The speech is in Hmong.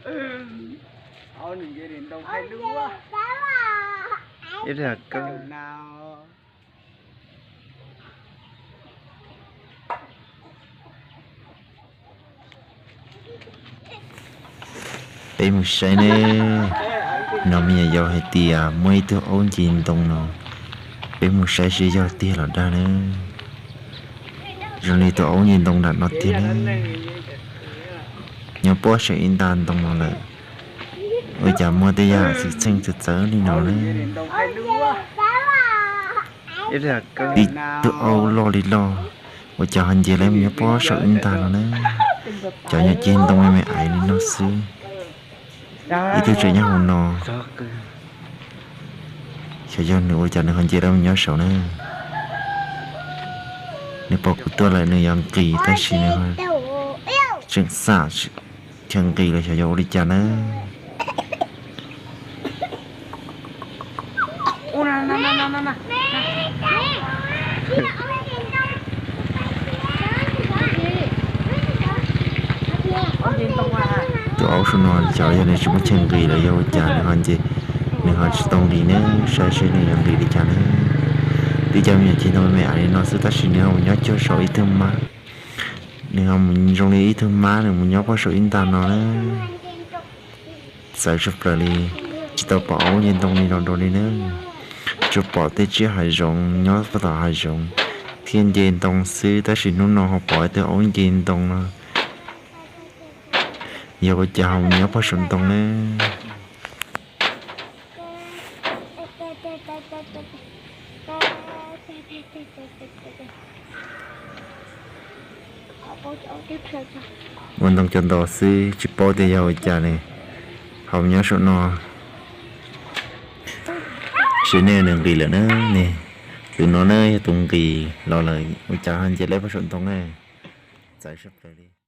Peb mus saib ne, no me nyuam yaus hais tias muaj ib tug aub nce ntoo no, peb mus saib seb yog tiag los dag ne. Zoo li tus aub nce ntoo nram no tiag ne, nyob pob saum ib nta ntoo no lawm. Ua cas muaj tej yam xwm txheej txawv txawv li no ne? Tib tug aub loj li loj, ua cas ho nce los mus nyob pob saum ib nta no ne? Cov nyuam ceg ntoo me me aiv li no xwb, ib tug tseem nyob hauv no. Xyov yog nws ua cas nws ho nce los mus nyob saud na. Nws pom kuv tuaj lawm nws yuav nqis tab sis nws tseem xam chaw nqis los xyov yog ua li cas na. Tus aub saum no xyov yog nws tsis muaj chaw nqis los yog ua cas nws ho nce, nws ho tsis tau nqis ne, saib seb nws yuav nqis li cas na. Twb cov me nyuam ceg ntoo me me aiv li no xwb tab sis nws ho mus nyob cuag saum ib tug mab. Nws ho mus zoo li ib tug mab nws mus nyob pob saum ib nta no na. Txawv tshaj plaws li, tsis tau pom aub nce ntoo li no dua li na. Tsuas pom tej tsiaj hav zoov nyob puag tom hav zoov thiaj nce ntoo xwb tab sis hnub no ho pom ib tug aub nce ntoo no. Yog ua cas ho mus nyob pob saum ntoo ne? Ua ntoo cov nto xwb tsis paub tias yog ua cas ne, ho mus nyob saum no. Seb ne nws nqis lawm na ne. Tus no ne yog tus nqis los lawm ua cas ho nce lawm pob saum ntoo ne. Txawv tshaj plaws li.